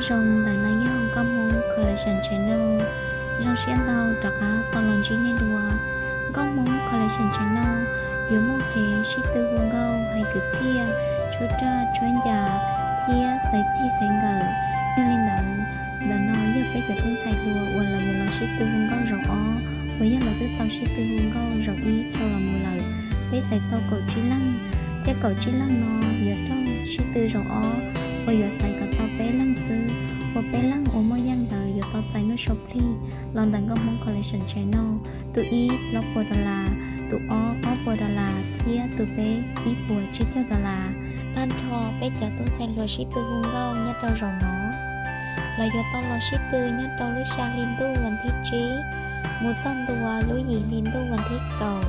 Zoo, ntawm no yog Nkauj Hmoob Collection Channel. Zoo siab ntau rov qab tau los ntsib nej dua. Nkauj Hmoob Collection Channel yuav muaj kev sib tw hu nkauj, hais kwv txhiaj, tshuab raj tshuab ncas thiab xaiv txij xaiv nkawm. Yog li ntawd, ntawm no yog peb cov tub ntxhais hluas uas lawv yuav los sib tw hu nkauj zaum ob uas yog lawv twb tau sib tw hu nkauj zaum ib rau los mus lawm. Peb xaiv tau kaum tsib leej, thiab kaum tsib leej no yuav raug sib tw zaum ob uas yuav xaiv kom tau peb leej xwb, uas peb leej uas muaj yeej ntawd yuav tau txais nuj sau plig los ntawm Nkauj Hmoob Collection Channel. Tus ib plaub puas dollar, tus ob ob puas dollar thiab tus peb ib puas tsib caug dollar. Tag nrho peb cov tub ntxhais hluas sib tw hu nkauj nyob rau zaum no, lawv yuav tau los sib tw nyob rau lub xya hli ntuj vas thib tsib mus txog ntua lub yim hli ntuj vas thib kaum,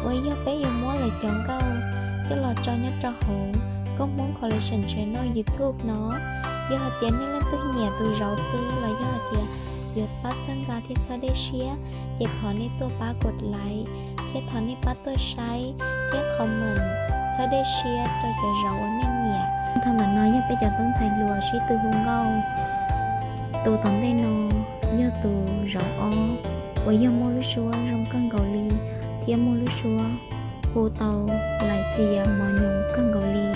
uas yog peb yuav muab lawv cov nkauj coj los tso nyob rau hauv Nkauj Hmoob Collection Channel YouTube no. Yog hais tias nej leej twg nyiam tus zauv twg los yog hais tias yuav pab txhawb nqa thiab txhawb dej siab, ces thov nej tuaj pab kos laiv thiab thov nej pab tuaj saib thiab comment txhawb dej siab rau cov zauv uas nej nyiam. Tag nrho ntawm no yog peb cov tub ntxhais hluas sib tw hu nkauj. Tus tom ntej no yog tus zauv ob uas yog muaj lub suab zoo kawg nkaus li thiab muaj lub suab hu tau lais txias mos nyoos kawg nkaus li.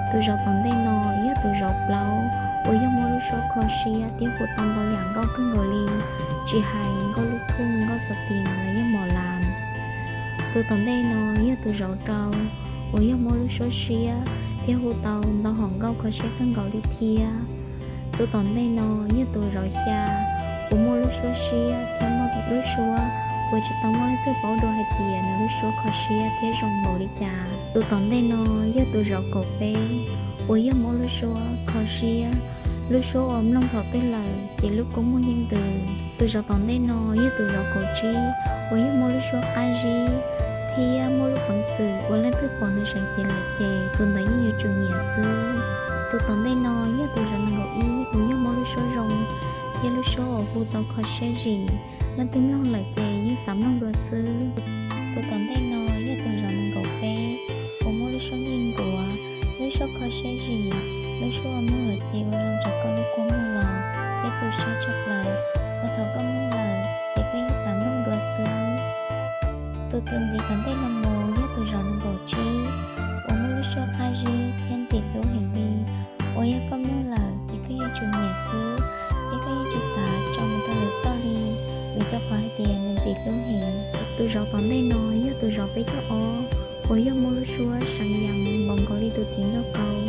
Tus zauv tom ntej no yog tus zauv plaub uas yog muaj lub suab kho siab thiab hu tau ntau yam nkauj kawg nkaus li, tsis hais nkauj lub thooj, nkauj xav tis los yog mos las. Tus tom ntej no yog tus zauv rau uas yog muaj lub suab siab thiab hu tau ntau hom nkauj kho siab kawg nkaus li thiab. Tus tom ntej no yog tus zauv xya uas muaj lub suab siab thiab muaj lub suab uas tsis tau muaj leej twg paub dua hais tias nws lub suab kho siab thiab zoo npaum li cas. Tus tom ntej no yog tus zauv kaum peb uas yog muaj lub suab kho siab, lub suab uas mloog thaum twg lawm ces lub kua muag yeej ntws. Tus zauv tom ntej no yog tus zauv kaum tsib uas yog muaj lub suab qab zib thiab muaj lub peev xwm uas leej twg pom nws seev cev lawm ces tus ntawd yeej yuav tsum nyiam xwb. Tus tom ntej no yog tus zauv nees nkaum ib uas yog muaj lub suab zoo thiab lub suab uas hu tau kho siab zim, leej twg mloog lawm ces yeej xav mloog dua xwb. Tus tom ntej no yog tus zauv nees nkaum peb uas muaj lub suab nkig nkuav, lub suab kho siab zim, lub suab uas mloog lawm ces ua zoo tsaws koj lub kua muag los thiab tu siab tshaj plaws, uas thaum koj mloog lawm ces koj yeej xav mloog dua xwb. Tus txuas ntxiv tom ntej no mus yog tus zauv nees nkaum tsib uas muaj lub suab qab zib thiab ntxim hlub heev li, uas yog koj mloog lawm ces koj yeej tsum nyiam xwb, thiab koj yeej tsis xav tso mus rau lwm txoj li, vim rau qhov hais tias nws ntxim hlub heev. Tus zauv tom ntej no yog tus zauv peb caug ob uas yog muaj lub suab seev yees npaum nkaus li tus txiv nraug kaus,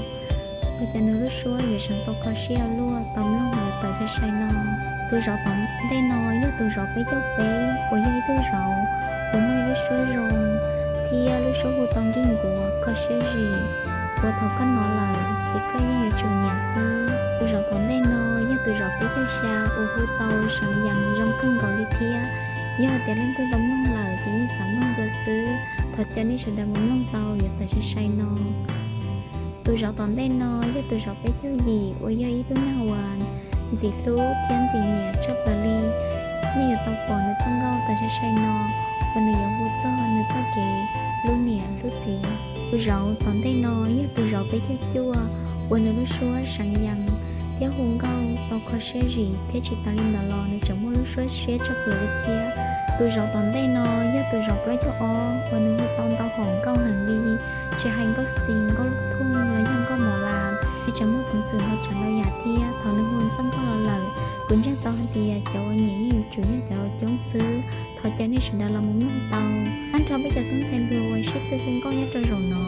ua cas nws lub suab yuav seev tau kho siab ua luaj tau mloog lawm tawm sai sai no. Tus zauv tom ntej no yog tus zauv peb caug peb uas yog ib tug zauv uas muaj ib lub suab zoo thiab lub suab hu tau nkig nkuav kho siab zim, uas thaum koj hnov lawm ces koj yeej yuav tsum nyiam xwb. Tus zauv tom ntej no yog tus zauv peb caug xya uas hu tau seev yees zoo kawg nkaus li thiab, yog hais tias leej twg tau mloog lawm ces yeej xav mloog dua xwb. Thov caw nej sawv daws mus mloog tau yuav tawm sai sai no. Tus zauv tom ntej no yog tus zauv peb caug yim uas yog ib tug neeg uas ntxim hlub thiab ntxim nyiam tshaj plaws li. Nej yuav tau pom nws txoj nkauj tawm sai sai no uas nws yuav hu txog nws txoj kev hlub niam hlub txiv. Tus zauv tom ntej no yog tus zauv peb caug cuaj uas nws lub suab seev yees thiab hu nkauj tau kho siab zim thiab tsis tas li ntawd los nws tseem muaj lub suab siab tshaj plaws li thiab. Tus zauv tom ntej no yog tus zauv plaub caug ob uas nws hu tau ntau hom nkauj heev li, tsis hais nkauj xav tis, nkauj lub thooj los yog nkauj mos las, nws tseem muaj peev xwm ntau tsav ntau yam thiab. Thaum nws hu txoj nkauj los lawm, kuv ntseeg tau hais tias cov uas nyiam yeej yuav tsum yog cov uas coob xwb. Thov caw nej sawv daws los mus mloog tau. Tag nrho peb cov tub ntxhais hluas uas sib tw hu nkauj nyob rau zaum no,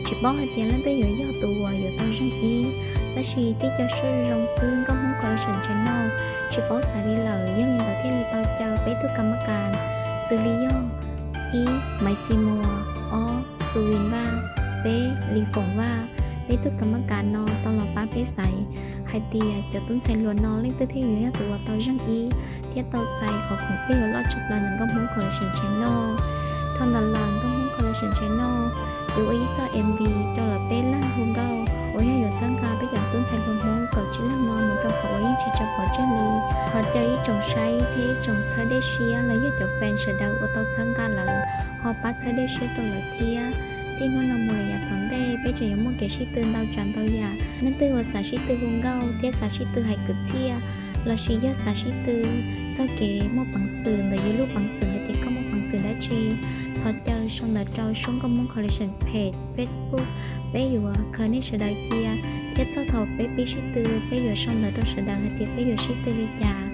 tsis paub hais tias leej twg yuav yog tus uas yuav tau zeeg ib, tab sis tib co suab zoo xwb Nkauj Hmoob Collection Channel tsis paub xav li lawm, yog li ntawd thiaj li tau caw peb tug kas mab kas, xws li yog ib, Maiv Xis Muas, ob, Xus Vim Vaj, peb, Lis Foom Vaj. Peb tug kas mab kas no tau los pab peb xaiv hais tias cov tub ntxhais hluas no leej twg thiaj yuav yog tus uas tau zeeg ib thiab tau txais qhov khoom plig uas loj tshaj plaws ntawm Nkauj Hmoob Collection Channel. Dhau ntawd lawm, Nkauj Hmoob Collection Channel yuav ua ib txoj M V rau lawv peb leeg hu nkauj uas yog yuav txhawb nqa peb cov tub ntxhais hluas Hmoob kaum tsib leeg no mus rau qhov uas yeej tsis tshua pom tseg li. Thov caw ib tsoom saib thiab ib tsoom txhawb dej siab los yog cov fan sawv daws uas tau txhawb nqa lawv ho pab txhawb dej siab rau lawv thiab. Txij hnub no mus lawm yav tom ntej peb tseem yuav muaj kev sib tw ntau tsav ntau yam. Leej twg uas xav sib tw hu nkauj thiab xav sib tw hais kwv txhiaj, lossis yog xav sib tw txog kev muaj peev xwm ntawm yus lub peev xwm hais tias koj muaj peev xwm dab tsi, thov caw sau ntawv rau Suab Nkauj Hmoob Collection page Facebook, peb yuav khaws nej sawv daws cia. Thiab txog thaum peb pib sib tw, peb yuav sau ntawv rau sawv daws hais tias peb yuav sib tw li cas.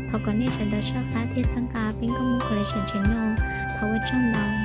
Thov kom nej sawv daws soj qab thiab txhawb nqa peb Nkauj Hmoob Collection channel. Thov ua tsaug ntau.